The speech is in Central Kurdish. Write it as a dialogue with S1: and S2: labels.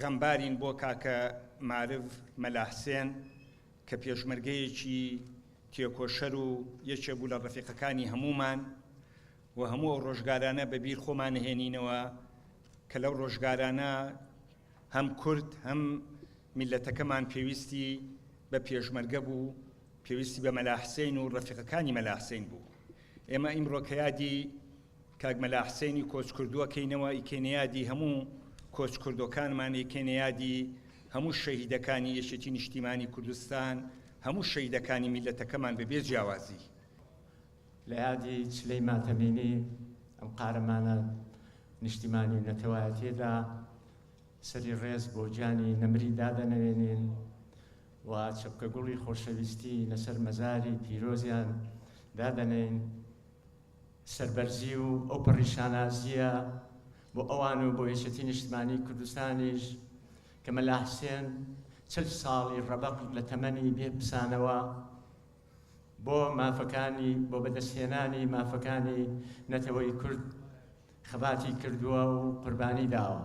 S1: غەمبارین بۆ کاکە مارف مەلا حسێن کە پێشمەرگەیەکی تێکۆشەر و یەکێ بوو لە ڕەفیقەکانی هەموومان و هەموو ئەو ڕۆژگارانە بە بیر خۆمان ئەهێنینەوە کە لەو ڕۆژگارانە هەم کورد هەم میللەتەکەمان پێویستی بە پێشمەرگە بوو، پێویستی بە مەلا حسین و ڕەفیقەکانی مەلا حسین بوو. ئێمە ئیمڕۆ کە یادی کاک مەلا حسینی کۆچکردووە کەینەوە، ئیکەینە یادی هەموو کۆچکردووەکانمان، ئیکەینە یادی هەموو شەهیدەکانی یەکێتی نیشتیمانی کوردستان، هەموو شەهیدەکانی میللەتەکەمان بە بێ جیاوازی.
S2: لە یادی چلەی ماتەمینی ئەم قارەمانە نیشتیمانی و نەتەوایەتیەدا سەری ڕێز بۆ گیانی نەمری دادەنەوێنین و چەپکە گوڵی خۆشەویستی لەسەر مەزاری پیرۆزیان دادەنێین. سەربەرزی و ئەوپەڕی شانازییە بۆ ئەوان و بۆ یەکێتی نیشتمانی کوردستانیش کە مەلا حسێن 40 ساڵی ڕەبەق لە تەمەنی بێ پسانەوە بۆ مافەکانی بۆ بەدەستهێنانی مافەکانی نەتەوەی کورد خەباتی کردووە و قوربانی داوە.